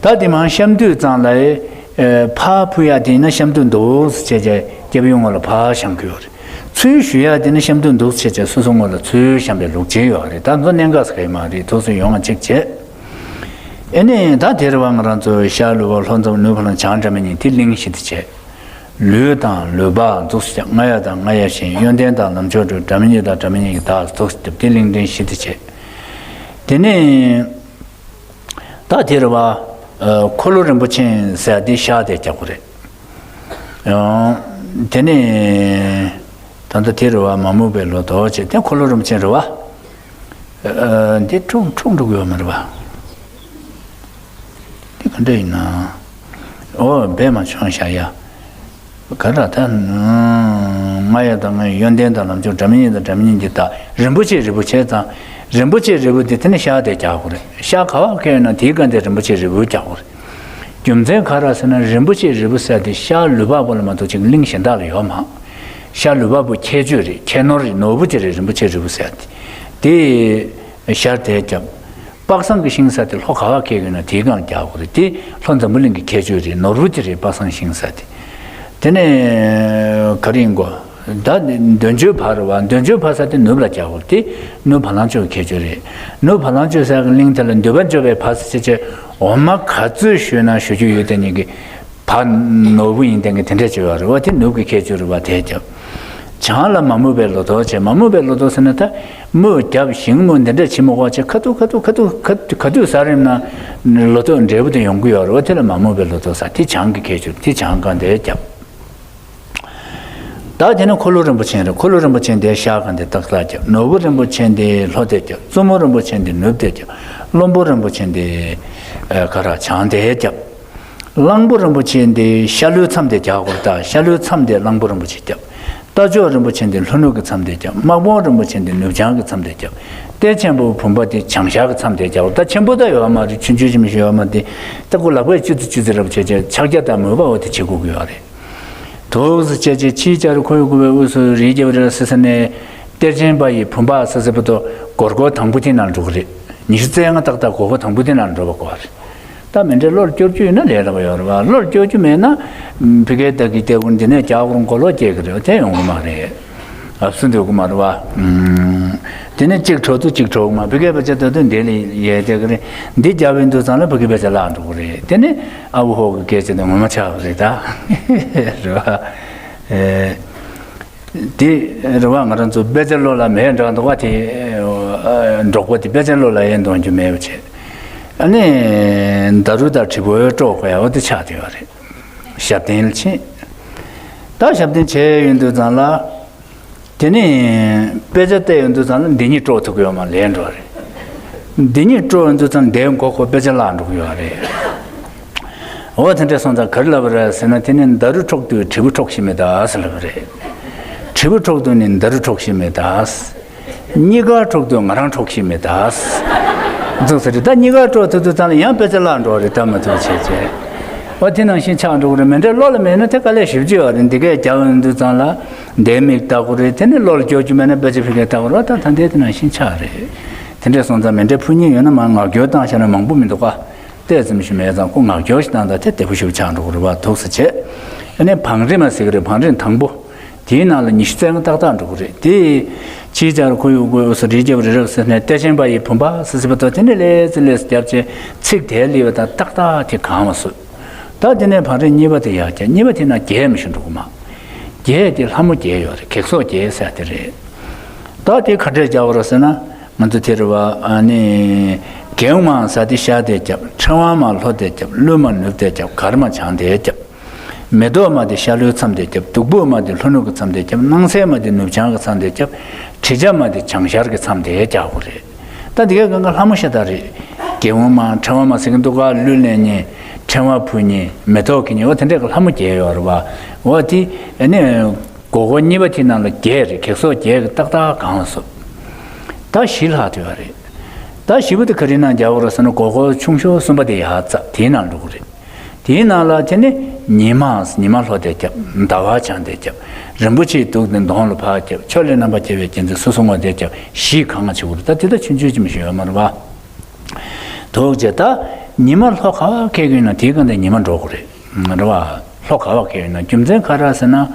ད་དེ་མར་བཤམས་དུས་ཙང་ལ། ཨེ། ཕར་ཕུལ་ཡག་དེ་ཡིན་ན་བཤམས་དུས་འདུག་སེ་བྱས་བྱས་སྐྱབས་ཡུལ་ངོ་ལ་ཕར་བཤམས་ཀྱི་ཡོད་རེད། ཚུར་ཞུ་ཡག་དེ་ནི་བཤམས་དུས་འདུག་སེ་བྱས་བྱས་སོ་སོ་ངོས་ལ་ཚུར་བཤམས་པའི་ལུགས་བྱས་ཡོད་རེད། ད་ཚོ་གནད་འགག་ཟེར་གྱི་མ་རེད། ཐུགས་སུ་ཡོང་བ་གཅིག་བྱས། ཨེ་ནས་ད་དེ་རེད་བ། ང་རང་ཚོ་ཤར་ལུས་འཕགས། ལྷོ་འཛམ་བུ། ནུབ་བ་ལང་། བྱང་སྒྲ་མི་སྙན། དེ་གླིང་བཞི་དེ་བྱས། ལུས་དང་ལུས་འཕགས་འདུག་སེ་བྱས། རྔ་ཡབ་དང་རྔ་ཡབ་གཞན། ཡོན་ཏན་དང་ལམ་མཆོག་སྤྲུལ། སྒྲ་མི་སྙན་དང་སྒྲ་མི་སྙན་གྱི་བདག་འདུག་སེ་བྱས། དེ་གླིང་ཕྲན་བཞི་དེ་བྱས། དེ་ནས་ད་དེ་རེད་བ། ཨ། འཁོར་ལོ་རིན་པོ་ཆེ་ཟེར་ཡ་དེ་ཤར་དེ་རྒྱག་དགོས་རེད། ཡང་དེ་ནས་ད་ལྟ་དེ་རེད་བ། མ་རྨོས་པའི་ལོ་ཏོག་བྱས། དེ་འཁོར་ལོ་རིན་པོ་ཆེ་རེད་བ། ཨ། འདི་འཁྲུག་འཁྲུག་འགྲོ་གི་ཡོད་མ་རེད་བ། འདི་ག་འདྲ་ཡིན་ན། ཨོ་བས་མ་བྱུང་བཞག་ཡ། ག་ར་ད། རྔ་ཡབ་དང་རྔ་ཡབ། ཡོན་ཏན་དང་ལམ་མཆོག་སྤྲུལ། སྒྲ་མི་སྙན་དང་སྒྲ་མི་སྙན་གྱི་བདག་རིན་པོ་ཆེ་རིལ་བུ་བྱས་ཙང་། རིན་པོ་ཆེ་རིལ་བུ་དེ་དེ་ནི་ཤར་དེ་རྒྱག་དགོས་རེད། ཤར་ག་བ་འཁེལ་ན་དེའི་སྒང་དེ་རིན་པོ་ཆེ་རིལ་བུ་རྒྱག་དགོས་རེད། རྒྱུ་མཚན་ག་རེ་ཟེར་ན། རིན་པོ་ཆེ་རིལ་བུ་ཟེར་དེ་ཤར་ལུས་འཕགས་པོ་ལ་མ་གཏོགས་ཅིག་གླིང་གཞན་དག་ལ་ཡོད་མ། ཤར་ལུས་འཕགས་པོ་ཁྱད་ཆོས་རེད། ཁྱད་ནོར་རེད། ནོར་བུ་དེ་རེད། རིན་པོ་ཆེ་རིལ་བུ་ཟེར་དེ། དེ་ཤར་དེ་རྒྱབ། དཔག་བསམ་གྱི་ཤིང་ས་དེ་ལྷོ་ག་བ་འཁེལ་ཡོད་ན་དེའི་སྒང་རྒྱག་དགོས་རེད། དེ་ལྷོ་འཛམ་བུ་གླིང་གི་ཁྱད་ཆོས་རེད། ནོར་བུ་དེ་རེད། དཔག་བསམ་ཤིང་ས་དེ། དེ་ནས་ག་རེ་ཡིན་གོ། ད་འདོད་འཇོའི་བ་རེད་བ། འདོད་འཇོའི་བ་ས་དེ་ནུབ་ལ་རྒྱག་དགོས་རེད། དེ་ནུབ་བ་ལང་སྤྱོད་ཀྱི་ཁྱད་ཆོས་རེད། ནུབ་བ་ལང་སྤྱོད་ཟེར་གི་གླིང་དེ་ལ་འདོད་པ་འཇོ་བའི་བ་ཟེར་བྱས་བྱས། འོ་མ་ག་ཚོད་ཞུས་ན་ཞུ་རྒྱུ་ཡོད་དེ་ཉིད་ཀྱི། བ་ནོར་བུ་ཡིན་དེ་གི་དེ་འདྲས་བྱས་ཡོད་རེད་བ། དེ་ནུབ་ཀྱི་ཁྱད་ཆོས་རེད་བ། དེ་རྒྱབ། བྱང་ལ་མ་རྨོས་པའི་ལོ་ཏོག་བྱས། མ་རྨོས་པའི་ལོ་ཏོག་ཟེར་ན་ད་རྨོས་རྒྱབ། ཞིང་རྨོས་འདི་འདྲས་བྱེད་མ་དགོས་བྱས། ཁ་ཐུག་ཁ་ཐུག་ཁ་ཐུག་ག་དུས་ཟ་རིམ་ན་ལོ་ཏོག་འབྲས་བུ་དེ་ཡོང་གི་ཡོད་རེད་བ། དེ་ལ་མ་རྨོས་པའི་ལོ་ཏོག་ཟེར། དེ་བྱང་གི་ཁྱད་ཆོས། དེ་བྱང་སྒང་དེ་རྒྱབ། ད་དེ་ནི་འཁོར་ལོ་རིན་པོ་ཆེ་རེད། འཁོར་ལོ་རིན་པོ་ཆེ་དེ་ཤར་སྒང་དེ་ཏག་ཏག་རྒྱབ། ནོར་བུ་རིན་པོ་ཆེ་དེ་ལྷོ་དེ་རྒྱབ། བཙུན་མོ་རིན་པོ་ཆེ་དེ་ནུབ་དེ་རྒྱབ། བློན་པོ་རིན་པོ་ཆེ་དེ་ག་ར་བྱང་དེ་རྒྱབ། གླང་པོ་རིན་པོ་ཆེ་དེ་ཤར་ལྷོའི་མཚམས་དེ་རྒྱག་དགོས་རེད། ད་ཤར་ལྷོའི་མཚམས་དེ་གླང་པོ་རིན་པོ་ཆེ་རྒྱབ། རྟ་མཆོག་རིན་པོ་ཆེ་དེ་ལྷོ་ནུབ་ཀྱི་མཚམས་དེ་རྒྱབ། དམག་དཔུང་རིན་པོ་ཆེ་དེ་ནུབ་བྱང་གི་མཚམས་དེ་རྒྱབ། གཏེར་ཆེན་པོ་བུམ་པ་དེ་བྱང་ཤར་གྱི་མཚམས་དེ་རྒྱག་དགོས་རེད། ད་ཆེན་པོ་ད་ཡོད་མ་རེད། ཆུང་ཆུང་ཅིག་མི་ཤེས་ཡོད་མ་དེ། ད་ཁོ་ལག་པས་ཅི་ཙི་ཅི་ཙི་རབ་བྱས་བྱས་ཕྱག་རྒྱ་དང་མོས་པ་འོ་དེ་བྱེད་དགོས་ཀྱི་ཡོད་རེད། འདུག་སེ་བྱས་བྱས་ཕྱིའི་ལྕགས་རི་ཁོར་ཡུག་བསྐོར་བའི་དབུས་སུ་རིའི་རྒྱལ་པོ་རི་རབ་སེ་ས་ནས། གཏེར་ཆེན་པ་ཡི་བུམ་པ་སེ་སེ་པོ་ཏོ་སྒོར་སྒོར་དང་པོ་དེ་ནང་འགྲོ་གི་རེད། ཉི་ཤུ་རྩ་ལྔ་ཏག་ཏག་སྒོར་སྒོར་དང་པོ་དེ་ནང་འགྲོ་བ་དགོས་རེད། ད་མཎྜལ་བློར་སྐྱོར་རྒྱུ་ཡིན་ན་ལས་སླ་པོ་ཡོད་རེད་བ། བློར་སྐྱོར་རྒྱུ་མེད་ན། ཕ་གིའི་བདག་གི་སྟེགས་བུ་འདི་ནས་རྒྱག་རུང་མགོ་ལོག་སྐྱེ་གི་རེད་བ། དེ་ཡོང་གི་མ་རེད། ཨབ་སུ་འདོད་གི་མ་རེད་བ། ཨུམ། དེ་ནས་གཅིག་འཕྲོ་དུ་གཅིག་འཕྲོ་གི་མ། ཕ་གིའི་བ་ཅ་ད་དུ་འདི་ལ་ཡལ་བསྡད་གི་རེད། འདི་རྒྱབ་པའི་འདུག་ཙང་ལ་ཕ་གིའི་བ་ཅ་བརླག་འགྲོ་གི་རེད། དེ་ནས་ཨ་བུ་ཧོ་གི་སྐད་ཆ་དེ་ངོ་མ་ཆགས་པ་རེད་ད། རེད་བ། ཨེ། དེ་རེད་བ། ང་རང་ཚོ་དཔེ་ཆ་བློ་ལ་མེད་འདྲ་འདུག་བ། དེ་འབྲོག་པ་དེ་དཔེ་ཆ་བློ་ལ་ཡེ་འདོན་རྒྱུ་མེད་པ་བྱས། ཨ་ནི་ད་རུ་ད་དྲི་བོའི་སྤྲོ་དགོས་ཡ་བ་དེ་ཆགས་བསྡད་ཡོད་རེད། ཞབས་བརྟན་ལ་ཕྱིན། ད་ཞབས་བརྟན་བྱས་ཡོང་དུས་ཙང་ལ། དེ་ནས་དཔེ་ཆ་བལྟས་ཡོང་དུས་ཙང་ལ་འདི་གཉིས་དཀྲོག་ཐུབ་ཀྱི་ཡོད་མ་ལས་འགྲོ་རེད། འདི་གཉིས་དཀྲོག་ཡོང་དུས་ཙང་འདིའི་མགོ་ཁོ་དཔེ་ཆ་བརླག་འགྲོ་གི་ཡོད་རེད། འོ་དེ་འདྲ་སོང་ཙང་ག་རེ་ལབ་པ་རེད་ཟེར་ན། དེ་ནི་ད་རུ་འཕྲོག་དུས་དྲིལ་བུ་འཕྲོག་ཤེས་མེད་ད་ཟེར་ལབ་པ་རེད། དྲིལ་བུ་འཕྲོག་དུས་ནི་ད་རུ་འཕྲོག་ཤེས་མེད་ད། གཉིས་ཀ་འཕྲོག་དུས་ང་རང་འཕྲོག་ཤེས་མེད་ད། འཛུགས་ཟེར་རེད། ད་གཉིས་ཀ་འཕྲོག་ཐུབ་དུས་ཙང་ལ་ཡང་དཔེ་ཆ་བརླག་འགྲོ་རེད། ད་མ་ཐུབ་བྱས་བྱས། འོ་དེ་ནང་བཞིན་ཆགས་འགྲོ་གི་རེད། མེ་འདྲ་བློ་ལ་མེད་ན་དེ་དཀའ་ལས་ཞེ་པོ་ཅིག་ཡོད་རེད། འདི་གས་རྒྱག་ཡོང་དུས་ཙང་ལ་འདས་མིག་ལྟ་དགོས་རེད། དེ་ནི་བློ་ལ་འགྱོ་རྒྱུ་མེད་ན་དཔེ་ཆ་ཕ་གིར་ལྟ་དགོས་རེད། ད་ད་འདས་དེ་ནང་བཞིན་ཆགས་རེད། དེ་འདྲས་སོང་ཙང་མེ་འདྲ་ཕུལ་མཁན་ཡོད་ན་མར་ངག་སྐྱོར་བཏང་བཞག་ན་མང་པོ་མི་འདུག་ག། དེ་ཙམ་ཞིག་མེད་ཙང་ཁོ་ངག་སྐྱོར་ཞིག་བཏང་དང་དེ་བདེ་པོ་ཞིག་ཆགས་འགྲོ་གི་རེད་བ། འདུག་སེ་བྱས། ཨ་ནི་བང་རིམ་མ་ཟེར་གི་རེད། བང་རིམ་དང་པོ། དེའི་ནང་ལ་ཉི་ཤུ་རྩ་ལྔ་ཏག་ཏག་འགྲོ་གི་རེད། དེ་ཕྱིའི་ཆར་ཁོ་ཡུག་གོ་ཡུག་སུ་རི་རྒྱབ་རི་རབ་ཟེར་ནས་གཏེར་ཆེན་པ་ཡི་བུམ་པ་སི་སི་པ་ཏོ་དེ་ནས་ལས་ཙི་ལས་རྒྱབ་བྱས་ཚིག་དེ་ལི་བ་དང་ཏག་ཏག་དེ་གང་བ་སུ། ད་དེ་ནས་བང་རིམ་གཉིས་པ་དེ་ཡར་བརྒྱབ། གཉིས་པ་དེ་ན་བརྒྱད་མི་ཤུ་འགྲོ་གི་མ། བརྒྱད་དེ་ལྷ་མོ་བརྒྱད་ཡོད་རེད། གེགས་སོགས་བརྒྱད་ཟེར་དེ་རེད། ད་དེ་ག་འདྲས་རྒྱག་པ་རེད་ཟེར་ན། ང་ཚོ་དེ་རེད་བ། ཨ་ནི། གེའུ་མ་ཟ་དེ་ཤ་དེ་རྒྱབ། ཕྲེང་བ་མ་ལྷོ་དེ་རྒྱབ། ཀླུ་མ་ནུབ་དེ་རྒྱབ། གར་མ་བྱང་དེ་རྒྱབ། མེ་ཏོག་མ་དེ་ཤ་ལོའི་མཚམས་དེ་རྒྱབ། བདུག་སྤོས་མ་དེ་ལྷོ་ནུབ་ཀྱི་མཚམས་དེ་རྒྱབ། སྣང་གསལ་མ་དེ་ནུབ་བྱང་གི་མཚམས་དེ་རྒྱབ། དྲི་ཆབ་མ་དེ་བྱང་ཤར་གྱི་མཚམས་དེ་རྒྱག་དགོས་རེད། ད་འདི་གའི་སྒང་ག་ལྷ་མོ་ཤ་སྟག་རེད། གེའུ་མ་ཕྲེང་བ་མ་ཟེར་གྱི་འདུག་ག། ཀླུ་ལེན་མཁན། ཕྲེང་བ་ཕུལ་མཁན། མེ་ཏོག་འཁྱེར་མཁན། འོ་དེ་འདྲས་ཀྱི་ལྷ་མོ་བརྒྱད་ཡོད་རེད་བ། འོ་དེ་ཨ་ནི། སྒོར་སྒོར་གཉིས་པ་དེའི་ནང་ལ་བརྒྱད་རེད། གེགས་སོགས་བརྒྱད་ཀྱི་ཏག་ཏག་གང་སོ། ད་བཞི་ལྷག་ཐུབ་ཡོད་རེད། ད་བཞི་པོ་དེ་ག་རེའི་ནང་རྒྱག་དགོས་རེད་ཟེར་ན། སྒོར་སྒོར་ཆུང་ཤོས་གསུམ་པ་དེ་ཡར་འཛེགས། དེའི་ནང་འགྲོ་གི་རེད། དེའི་ནང་ལ་དེ་ནི་ཉི་མ། ཉི་མ་ལྷོ་དེ་རྒྱབ། ཟླ་བ་བྱང་དེ་རྒྱབ། རིན་པོ་ཆེའི་གདུགས་དེ་གདོང་ལ་ཕར་རྒྱབ། ཕྱོགས་ལས་རྣམ་པར་རྒྱལ་བའི་རྒྱལ་མཚན་སོ་སོ་ངོ་དེ་རྒྱབ། བཞི་གང་བྱེད་དགོས་རེད། ད་དེ་ད་ཆུང་ཆུང་ཅིག་མ་ཞིག་ཡོད་མ་རེད་བ། དོགས་བྱས། ད་ཉི་མ་ལྷོ་ག་བ་ཁེལ་གི་ཡོད་ན་དེའི་སྒང་དེ་ཉི་མ་འགྲོ་དགོས་རེད། རེད་བ། ལྷོ་ག་བ་ཁེལ་ཡོད་ན། རྒྱུ་མཚན་ག་རེ་ཟེར་ན།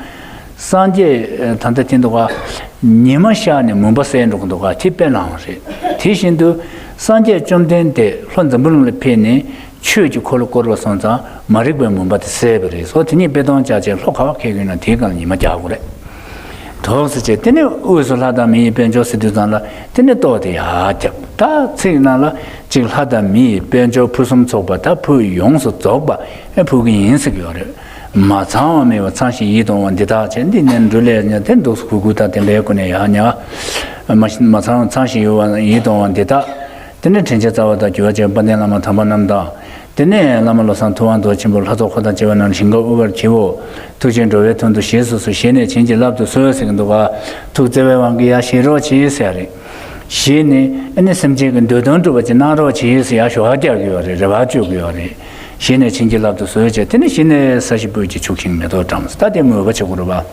སངས་རྒྱས་ད་ལྟ་དེ་འདུག་ག། ཉི་མ་ཤར་ནས་མུན་པ་སེལ་འགྲོ་གི་འདུག་ག། དེ་དཔེ་ནང་བ་རེད། དེ་བཞིན་དུ་སངས་རྒྱས་བཅོམ་ལྡན་འདས་ལྷོ་འཛམ་བུ་གླིང་ལ་ཕེབས་ནས་ཆོས་ཀྱི་འཁོར་ལོ་བསྐོར་བ་སོང་ཙང་མ་རིག་པའི་མུན་པ་དེ་སེལ་བ་རེད། སོ་དེ་ཉིད་དཔེ་སྟོན་བྱ་བྱེད། ལྷོ་ག་བ་ཁེལ་གི་ཡོད་ན་དེའི་སྒང་ལ་ཉི་མ་རྒྱག་དགོས་རེད། དོགས་སེ་བྱས། དེ་ནས་དབུས་སུ་ལྷ་དང་མི་ཡི་དཔལ་འབྱོར་ཟེར་དུས་ཙང་ལ་དེ་ནས་ལྟོ་དེ་ཡར་རྒྱབ། ད་ཚིག་ནང་ལ་གཅིག་ལྷ་དང་མི་ཡི་དཔལ་འབྱོར་ཕུན་སུམ་ཚོགས་པ། ད་ཕུད་ཡོངས་སུ་རྫོགས་པ་ཨེ་ཕུལ་གི་ཡིན་ཟེར་གི་ཡོད་རེད། མ་ཚང་བ་མེད་པ་ཚང་ཞིང་ཡིད་དུ་འོང་བ་འདི་དག་བྱས། འདི་ནས་འབྲུ་ལས་ཉ་དེ་འདུག་སུ་གུ་གུ་དང་དེ་འདྲའི་སྒོ་ནས་ཡར་ཉ། མ་མ་ཚང་ཚང་ཞིང་ཡིད་དུ་འོང་བ་འདི་དག་དེ་ནས་དྲིན་ཅན་རྩ་བ་དང་རྒྱུ་བ་ཆེན་དཔལ་ལྡན་བླ་མ་དམ་པ་རྣམས་དང་། དེ་ནས་བླ་མ་བློ་བཟང་ཐུབ་དབང་རྡོ་རྗེ་ཆེན་པོ་ལྷ་ཚོགས་འཁོར་དང་བཅས་པ་རྣམས་ཞིང་ཁམས་དབུལ་བར་བགྱིའོ། ཐུགས་རྗེས་འགྲོ་བའི་དོན་དུ་བཞེས་སུ་གསོལ། བཞེས་ནས་བྱིན་གྱིས་བརླབ་ཏུ་གསོལ་ཟེར་གྱི་འདུག་ག། ཐུགས་བརྩེ་བའི་དབང་གིས་ཡར་བཞེས་རོགས་གྱིས་ཟེར་རེད། བཞེས་ནས་ཨ་ནི་སེམས་ཅན་གྱི་འདོད་དོན་སྒྲུབ་པ་ཅིག་གནང་རོགས་གྱིས་ཟེར་ཡར་ཞུ་བ་རྒྱག་གི་ཡོད་རེད། རེ་བ་བཅོལ་གྱི་ཡོད་རེད། བཞེས་ནས་བྱིན་གྱིས་བརླབ་ཏུ་གསོལ་བྱས། དེ་ནས་བཞེས་ནས་ས་གཞི་སྤོས་ཀྱིས་བྱུགས་ཤིང་མེ་ཏོག་བཀྲམ། ད་དེ་མོས་པ་བྱེད་དགོས་རེད་བ།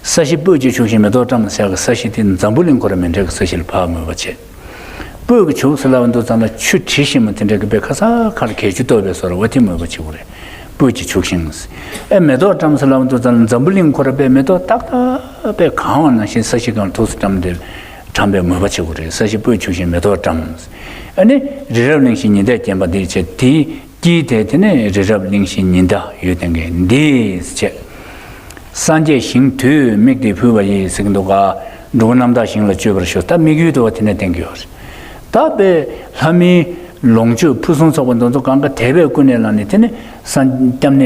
ས་གཞི་སྤོས་ཀྱིས་བྱུགས་ཤིང་མེ་ཏོག་བཀྲམ་ཟེར་གི་ས་གཞི་དེ་འཛམ་བུ་གླིང་ཁོ་ར་མཎྜལ་གྱི་ས་གཞི་ལ་ཕར་མོས་པ་བྱེད། སྤོས་ཀྱིས་བྱུགས་ཟེར་ལབ་འདུག་ཙང་ལ་ཆུ་དྲི་ཞིམ་མོ་དེ་འདྲ་གི་དཔེ་ཁ་ས་ཁ་ལ་གས་ཆུ་གཏོར་བའི་བཟོ་འདྲ་བ་དེ་མོས་པ་བྱེད་དགོས་རེད། སྤོས་ཀྱིས་བྱུགས་ཤིང་། ཨེ་མེ་ཏོག་བཀྲམ་ཟེར་ལབ་འདུག་ཙང་ལ་འཛམ་བུ་གླིང་ཁོ་ར་དཔེ་མེ་ཏོག་ཏག་ཏག་དཔེ་གང་བ་ནང་བཞིན་ས་གཞི་སྒང་ལ་ཐུགས་སུ་བཀྲམ་སྟེ་བཀྲམ་པའི་མོས་པ་བྱེད་དགོས་རེད། ས་གཞི་སྤོས་བྱུགས་ཤིང་མེ་ཏོག་བཀྲམ། ཨ་ནི་རི་རབ་གླིང་བཞི་ཉི་ཟླས་བརྒྱན་པ་འདི་བྱས། དེའི་དཀྱིལ་དེ་དེ་ནས་རི་རབ་གླིང་བཞི་ཉི་ཟླ་ཡོད་དེ་གི་འདི་བྱས། སངས་རྒྱས་ཞིང་དུ་དམིགས་ཏེ་ཕུལ་བ་ཡིས་ཟེར་གྱི་འདུག་ག། འགྲོ་ཀུན་རྣམ་དག་ཞིང་ལ་སྤྱོད་པར་ཤོག། ད་དམིགས་ཡུལ་དུ་བ་དེ་ནས་བསྟན་གྱི་ཡོད་རེད། ད་དཔེ་ལྷ་མིའི་ལོངས་སྤྱོད་ཕུན་སུམ་ཚོགས་པ་འདི་ཚོ་གང་ག་དད་པས་ཀུན་ནས་བསླངས་ནས་དེ་ནི་སངས་སྐྱབས་གནས་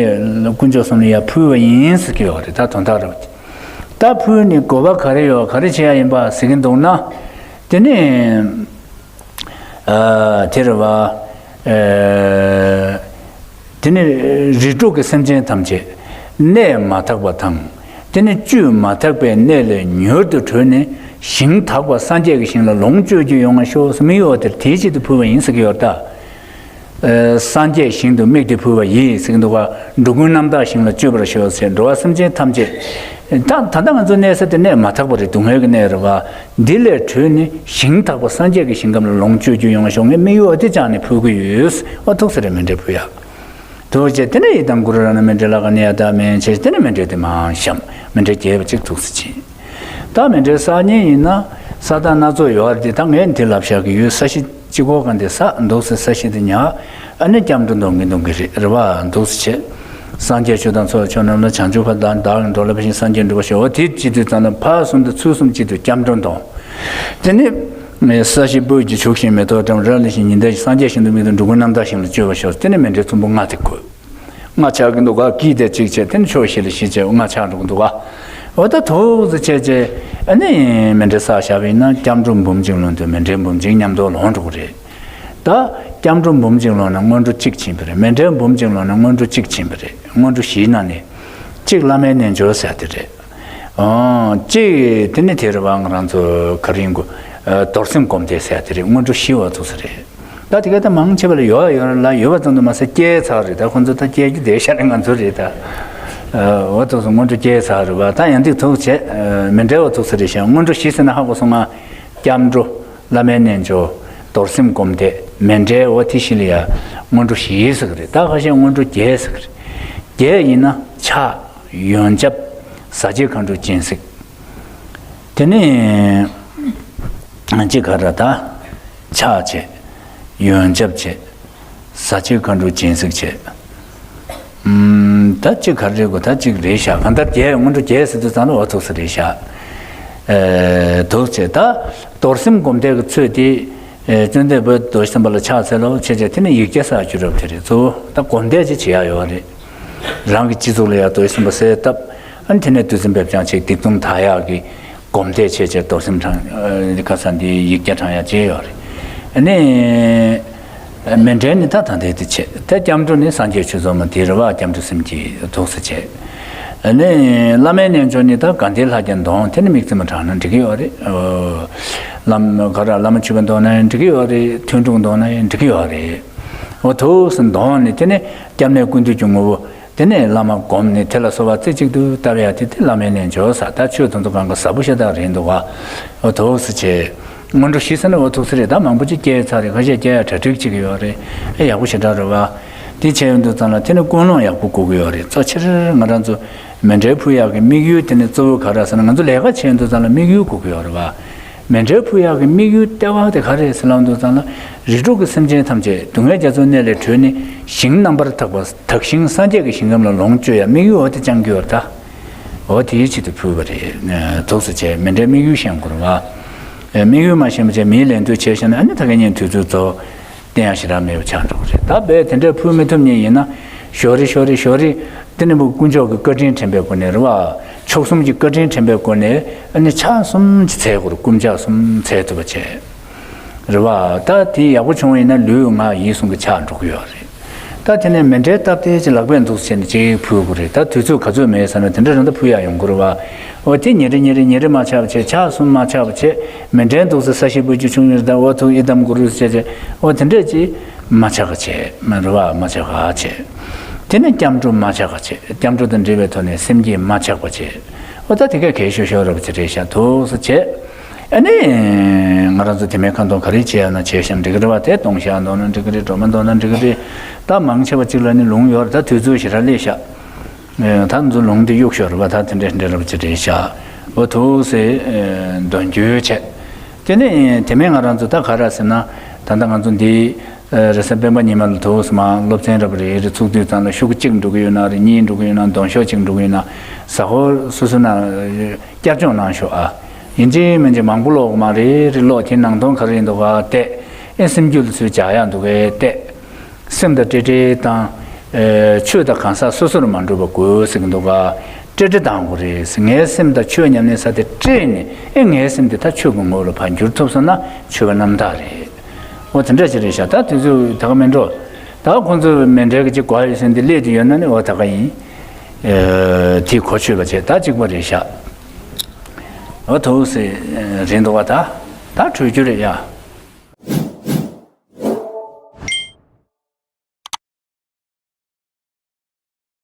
དཀོན་མཆོག་གསུམ་ལ་ཡར་ཕུལ་བ་ཡིན་ཟེར་གྱི་ཡོད་རེད། ད་དོན་དག་རེད། ད་ཕུལ་ནས་དགོས་པ་ག་རེ་ཡོད། ག་རེ་བྱེད་ཡ་ཡིན་པ་ཟེར་གྱི་འདུག་ན། དེ་ནི། ཨ། དེ་རེད་བ། ཨ། དེ་ནི་རིགས་དྲུག་གི་སེམས་ཅན་ཐམས་ཅད་གནས་མ་དག་པ་དང་། དེ་ནི་བཅུད་མ་དག་པའི་གནས་ལས་མྱུར་དུ་གྲོལ་ནས་ཞིང་དག་པ་སངས་རྒྱས་ཀྱི་ཞིང་ལ་ལོངས་སྤྱོད་རྒྱུ་ཡོང་བ་ཤོག་ཟེར་དམིགས་ཡུལ་དེར་དེའི་ཆེད་དུ་ཕུལ་བ་ཡིན་ཟེར་གྱི་ཡོད་ད། ཨ། སངས་རྒྱས་ཞིང་དུ་དམིགས་ཏེ་ཕུལ་བ་ཡིས་ཟེར་གྱི་འདུག་ག། འགྲོ་ཀུན་རྣམ་དག་ཞིང་ལ་སྤྱོད་པར་ཤོག་ཟེར། འགྲོ་བ་སེམས་ཅན་ཐམས་ཅད། ད་ད་ལྟ་ང་ཚོ་གནས་ས་དེ་གནས་མ་དག་པ་རེད། སྡུག་བསྔལ་གྱི་གནས་རེད་བ། འདི་ལས་གྲོལ་ནས་ཞིང་དག་པ་སངས་རྒྱས་ཀྱི་ཞིང་ཁམས་ལ་ལོངས་སྤྱོད་རྒྱུ་ཡོང་བ་ཤོག། ངས་དམིགས་ཡུལ་དེ་བཅངས་ནས་ཕུལ་གྱི་ཡོད། ཨོ་ཐུགས་སུ་རེ་མཎྜལ་ཕུལ་ཡ། ཐུགས་རྗེ་དེ་ནས་ཡི་དམ་གུ་རུ་རཏྣ་མཎྜལ་ལ་ག་ནི་ཡ་ད་མན་ཆད་དེ་ནས་མཎྜལ་དེ་མར་བཤམས། མཎྜལ་རྒྱས་པ་གཅིག་ཐུགས་སུ་ཆེ། ད་མཎྜལ་བསགས་མཁན་ཡིན་ན་ས་ཐག་སྣ་ཚོགས་ཡོད་རེད། ད་ངས་འདི་ལབ་བཞག་གི་ཡོད། ས་གཞི་གཅིག་པོ་གང་དེ་ས་འདུག་སེ་ས་གཞི་དེ་ཉག། ཨ་ནི་སྐྱབས་འགྲོ་འདོན་གྱི་འདོན་གྱི་རེད། རེད་བ། འདུག་སེ་བྱས། སངས་རྒྱས་ཆོས་དང་ཚོགས་མཆོག་རྣམས་ལ། བྱང་ཆུབ་ཕ་དང་བདག་གི་འགྲོ་ལ་ཕན་ཕྱིར། སངས་རྒྱས་འགྲུབ་པར་ཤོག། འོ་དེ་བྱེད་དུས་ཙམ་ལ་ཕར་གསུམ་དུ་ཚུར་གསུམ་གཅིག་ཏུ་སྐྱབས་འགྲོ་འདོན། དེ་ནི། ས་གཞི་སྤོས་ཀྱིས་བྱུགས་ཤིང་མེ་ཏོག་བཀྲམ། རི་རབ་གླིང་བཞི་ཉི་ཟླ་བཞིན། སངས་རྒྱས་ཞིང་དུ་དམིགས་ཏེ། འགྲོ་ཀུན་རྣམ་དག་ཞིང་ལ་སྤྱོད་པར་ཤོག། དེ་ནི་མཎྜལ་ཚོམ་བུ་ལྔ་དེ་དགོས། ལྔ་ཆགས་ཀྱི་འདུག་ག། དཀྱིལ་དེ་གཅིག་བྱས། དེ་ནི་ཕྱོགས་བཞི་ལ་བཞི་བྱས། ལྔ་ཆགས་འགྲོ་གི་འདུག་ག། འོ་ད་ཐུགས་སུ་ཆེ་བྱས། ཨ་ནི་མཎྜལ་བསགས་བཞག་པ་ཡིན་ན་སྐྱབས་འགྲོ་འབུམ་གཅིག་ལོན་དུས་མཎྜལ་འབུམ་གཅིག་མཉམ་དུ་ལོན་འགྲོ་གི་རེད། ད་སྐྱབས་འགྲོ་འབུམ་གཅིག་ལོན་ན་སྔོན་འགྲོ་གཅིག་ཕྱིན་པ་རེད། མཎྜལ་འབུམ་གཅིག་ལོན་ན་སྔོན་འགྲོ་གཅིག་ཕྱིན་པ་རེད། སྔོན་འགྲོ་བཞིའི་ནང་ནས་གཅིག་བླ་མའི་རྣལ་འབྱོར་ཟེར་དེ་རེད། ཨོ། གཅིག་དེ་ནི་དེ་རེད་བ། ང་རང་ཚོ་ག་རེ་ཡིན་གོ། རྡོར་སེམས་སྒོམ་བཟླས་ཟེར་དེ་རེད། སྔོན་འགྲོ་བཞི་བ་ཚུགས་ས་རེད། ད་དེ་ག་ད་མང་ཆེ་བ་ལ་ཡོད་ཡོད་ལ་ཡོད་པ་ཙམ་དུ་མ་ཟད་སྐྱེས་ཚར་རེད། ད་ཁོང་ཚོ་ད་སྐྱེས་རྒྱུ་དེ་ཤར་ང་ཚོ་རེད་ད། འོ་ཚོགས་སུ་སྔོན་འགྲོ་སྐྱེས་ཚར་རེད་བ། ད་ཡང་དེ་ཚོགས་བྱས་མི་འདྲ་བ་ཚོགས་ས་རེད་ཤག་སྔོན་འགྲོ་བཞི་ཟེར་ན་ཧ་གོ་སོང་ང་། སྐྱབས་འགྲོ། བླ་མའི་རྣལ་འབྱོར། རྡོར་སེམས་སྒོམ་བཟླས། མཎྜལ། འོ་དེ་བཞི་ལ་ཡ་སྔོན་འགྲོ་བཞི་ཟེར་གི་རེད། ད་ཁ་ཤས་སྔོན་འགྲོ་བརྒྱད་ཟེར་གི་རེད། བརྒྱད་ཡིན་ན་ཕྱག་ཡོན་ཆབ། ཟ་བྱེད་མཁའ་འགྲོའི་སྦྱིན་སྲེག་དེ་ནས་གཅིག་ག་ར་ད་ཕྱག་བྱེད། ཡོན་ཆབ་བྱེད། ཟ་བྱེད་མཁའ་འགྲོའི་སྦྱིན་སྲེག་བྱེད། ཨུམ། ད་གཅིག་ག་རེ་དགོས། ད་གཅིག་རེད་ཤག་གང་ལྟར་བརྒྱད། སྔོན་འགྲོ་བརྒྱད་ཟེར་དུས་ཙང་ལ་འོ་ཐུག་ས་རེད་ཤག་ཨེ། འདུག་བྱས་ད་རྡོར་སེམས་སྒོམ་བཟླས་ཀྱི་ཚུལ་དེ། ཨེ། བཅོམ་ལྡན་འདས་རྡོ་རྗེ་སེམས་དཔའ་ལ་ཕྱག་འཚལ་ལོ་བྱས་བྱས་དེ་ནས་ཡིག་བརྒྱ་བསགས་རྒྱུ་རབ་དེ་རེད། གཙོ་བོ་ད་སྒོམ་བཟླས་ཅིག་བྱེད་ཡག་ཡོད་རེད། རང་གི་སྤྱི་གཙུག་ལ་ཡ་རྡོ་རྗེ་སེམས་དཔའ་གསལ་བཏབ། ཨ་ནི་དེ་ནས་བདུད་རྩི་འབེབས་སྦྱང་བྱེད། སྡིག་ལྟུང་དག་ཡག་གི་སྒོམ་བཟླས་བྱས་བྱས་རྡོར་སེམས་བགྲང་། ཨ། ཁ་སང་འདི་ཡིག་བརྒྱ་བགྲང་ཡག་བྱས་ཡོད་རེད། ཨ་ནི་མཎྜལ་ནི་ད་ད་ལྟའི་དེ་བྱས། ད་སྐྱབས་འགྲོ་ནི་སངས་རྒྱས་ཆོས་ཚོགས་མ་དེ་རེད་བ། སྐྱབས་འགྲོ་སེམས་བསྐྱེད་ཐུགས་སུ་བྱས། ཨ་ནི་བླ་མའི་རྣལ་འབྱོར་ནི་ད་དགའ་ལྡན་ལྷ་བརྒྱ་འདོན། དེ་ནི་དམིགས་བརྩེ་མ་བགྲང་ན་འགྲིག་གི་ཡོད་རེད། ཨོ། བླ་མ་ག་ར་བླ་མ་མཆོད་པ་འདོན་ན་ཡང་འགྲིག་གི་ཡོད་རེད། ཐུན་དྲུག་འདོན་ན་ཡང་འགྲིག་གི་ཡོད་རེད། འོ་ཐུགས་སུ་འདོན་ནས་དེ་ནས་སྐྱབས་གནས་ཀུན་འདུས་ཀྱི་ངོ་བོ། དེ་ནས་བླ་མ་བསྒོམས་ནས་དེ་ལ་གསོལ་བ་རྩེ་གཅིག་ཏུ་བཏབ་ཡ་དེ་དེ་བླ་མའི་རྣལ་འབྱོར་ཟེར། ད་ཆོས་དེ་ཚོ་གང་ག་ཟབ་པོ་ཤ་སྟག་རེད་འདུག་ག་འོ་ཐུགས་སུ་ཆེ། སྔོན་འགྲོ་བཞི་ཟེར་ན་འོ་ཐུགས་སུ་རེད། ད་མང་པོ་ཅིག་སྐྱེས་ཚར་རེད། ཁ་ཤས་སྐྱེ་ཡ་གྲ་སྒྲིག་བྱེད་ཀྱི་ཡོད་རེད། ཨེ། ཡག་པོ་ཞེ་དྲག་རེད་བ། དེ་བྱས་ཡོང་དུས་ཙང་ལ་དེ་ནི་ཀུན་སློང་ཡག་པོ་དགོས་ཀྱི་ཡོད་རེད། གཙོ་ཆེར་ང་རང་ཚོ་མཎྜལ་ཕུལ་ཡག་གི་དམིགས་ཡུལ་དེ་ནི་གཙོ་བོ་ག་རེ་ཟེར་ན། ང་ཚོ་ལས་ཀ་བྱས་ཡོང་དུས་ཙང་ལ་དམིགས་ཡུལ་དགོས་ཀྱི་ཡོད་རེད་བ། མཎྜལ་ཕུལ་ཡག་གི་དམིགས་ཡུལ་ལྟེ་བ་དེ་ག་རེ་རེད་ཟེར་ལབ་དུས་ཙང་ལ། རིགས་དྲུག་གི་སེམས་ཅན་ཐམས་ཅད་སྡུག་བསྔལ་རྒྱ་མཚོའི་གནས་ལས་གྲོལ་ནས་ཞིང་རྣམ་པར་དག་པ་དག་ཞིང་སངས་རྒྱས་ཀྱི་ཞིང་ཁམས་ལ་ལོངས་སྤྱོད་ཡག་དམིགས་ཡུལ་འོ་དེ་བཅང་གི་ཡོད་རེད་ད། འོ་དེའི་ཆེད་དུ་ཕུལ་བ་རེད། ཐུགས་སུ་ཆེ། མཎྜལ་དམིགས་ཡུལ་ཤེས་དགོས་རེད་བ། དམིགས་ཡུལ་མ་ཤེས་པ་བྱས་མིའི་ལན་ལྟོས་བྱས་བཞག་ན་ཨ་ནི་ད་ག་ཉིན་དུས་ཚོད་རྫོགས། བསྟན་ཡག་ཞེ་དྲག་མེད་པ་ཆགས་འགྲོ་གི་རེད། ད་རྦད་དེ་འདྲ་ཕུལ་མི་ཐུབ་མཁན་ཡིན་ན་ཞོ་རི་ཞོ་རི་ཞོ་རི། དེ་ནི་བུ་དཀོན་མཆོག་གི་བཀའ་དྲིན་དྲན་པའི་སྒོ་ནས་རེད་བ། མཆོག་གསུམ་གྱི་བཀའ་དྲིན་དྲན་པའི་སྒོ་ནས་ཨ་ནི་ཕྱག་གསུམ་གྱི་འཚལ་དགོས་རེད། སྐུ་ཕྱག་གསུམ་འཚལ་ཐུབ་པ་བྱས། རེད་བ། ད་དེ་ཡག་པོ་བྱུང་བ་ཡིན་ན་ལུས་ངག་ཡིད་གསུམ་གྱི་ཕྱག་འགྲོ་གི་ཡོད་རེད། ད་དེ་ནས་མཎྜལ་བཏབ་སྟེ་ཅིག་ལག་པས་འདུག་བྱས་ནས་ཅིག་ཕུལ་དགོས་རེད། ད་དུས་ཚོད་ག་ཚོད་མེད་ཟེར་ན་དེ་འདྲ་རང་ད་ཕུལ་ཡག་ཡོང་གི་རེད་བ། འོ་དེ་ཉིན་རེ་ཉིན་རེ་ཉིན་རེ་མ་ཆག་པ་བྱས། ཕྱག་གསུམ་མ་ཆག་པ་བྱས། མཎྜལ་འདུག་ས་ས་གཞི་འབུལ་རྒྱུ་བྱུང་ཡོད་ད། འོ་ཐུགས་ཡི་དམ་གུ་རུ་བྱས་བྱས། འོ་དེ་འདྲས་ཅིག་མ་ཆག་ག་བྱས། མ་རུ་བ་མ་ཆག་ག་བྱས། དེ་ནས་སྐྱབས་འགྲོ་མ་ཆག་ག་བྱས། སྐྱབས་འགྲོ་དང་འབྲེལ་བའི་ཐོག་ནས་སེམས་བསྐྱེད་མ་ཆག་པ་བྱས། འོ་ད་དེ་ག་གལ་ཤོས་ཤོས་ར་བ་ཅིག་རེད་ཤག་ཐུགས་སུ་བྱས། ཨ་ནི་ང་རང་ཚོ་དེ་མིན་ཁ་འདོན་ག་རེ་བྱས་ཡོད་ན་བྱས་ཤག་འགྲིག་གི་རེད་བ། དེ་ལྟུང་བཤགས་འདོན་ན་འགྲིག་གི་རེད། སྒྲོལ་མ་འདོན་ན་འགྲིག་གི་རེད། ད་མང་ཆེ་བ་ཅིག་ལ་ནི་ལུང་ཡོད་རེད། ད་དུས་ཚོད་ཞེ་དྲག་སླེབས་ཤག་ཨེ། ད་ང་ཚོ་ལུང་འདི་གཡུག་ཞོར་བ་ད་དེ་འདྲས་འདྲས་རབ་ཅིག་རེད་ཤག་འོ་ཐུགས་སུ་ཆེ། འདོན་རྒྱུ་བྱས། དེ་ནས་དེ་མིན་ང་རང་ཚོ་ད་ག་རེ་ཟེར་ན། ད་ལྟ་ང་ཚོ་འདི་ཨེ། རེས་གཟའ་སྤེན་པ་ཉི་མ་ལ་ཐུགས་སུ་མ་སློབ་ཚན་རབ་རེ་རེ་ཚུགས་དུས་ཙང་ལ་ཤོག་གུ་གཅིག་འགྲོ་གི་ཡོད་ན་རེ། གཉིས་འགྲོ་གི་ཡོད་ན། འདོན་ཤོག་གཅིག་འགྲོ་གི་ཡོད་ན། གཟའ་འཁོར་སོ་སོ་ན་བསྐྱར་སྦྱོང་གནང་ཤོག་ཨ། ཡིན་གཅིག་མིན་གཅིག་མང་པོ་ཀློག་མ་རེ་རེ་ཀློག་དེ་ནང་དོན་ག་རེ་ཡིན་འདུག་ག་བལྟས། ཨེ། སེམས་རྒྱུད་ལ་ཚུར་འཇགས་ཡག་འདུག་གས་བལྟས། སེམས་དང་འབྲེལ་འབྲེལ་དང་། ཨེ། ཆོས་དང་གང་ཟག་སོ་སོར་མ་འགྲུབ་པ་དགོས་ཟེར་གྱི་འདུག་ག་འབྲེལ་འབྲེལ་གཏང་དགོས་རེད་ཟེར། ངའི་སེམས་དང་ཆོས་ཉམས་ལེན་ས་དེ་སྤྲད་ནས། ཨེ། ངའི་སེམས་དེ་ད་ཆོས་ཀྱི་ངོ་བོ་ལ་ཕར་འགྱུར་ཐུབ་སོང་ན་ཆོས་པ་རྣམ་དག་རེད། འོ་དེ་འདྲ་ཅིག་རེད་ཤག་ད་དུས་ཚོད་ད་ག་མིན་འགྲོ། ད་ཁོང་ཚོས་མཎྜལ་གྱི་ཅིག་གོ་ཡོད་ཟེར་འདི་སླེབས་དུས་ཡོད་ན་ནི་འོ་ད་ག་ཡིན། ཨེ། དེ་གོ་ཆོད་པ་བྱས། ད་གཅིག་པ་རེད་ཤག་འོ་ཐུགས་སུ་ཆེ། རེད་འདུག་ག་ད་ད་གྲོལ་རྒྱུ་རེད་ཡ།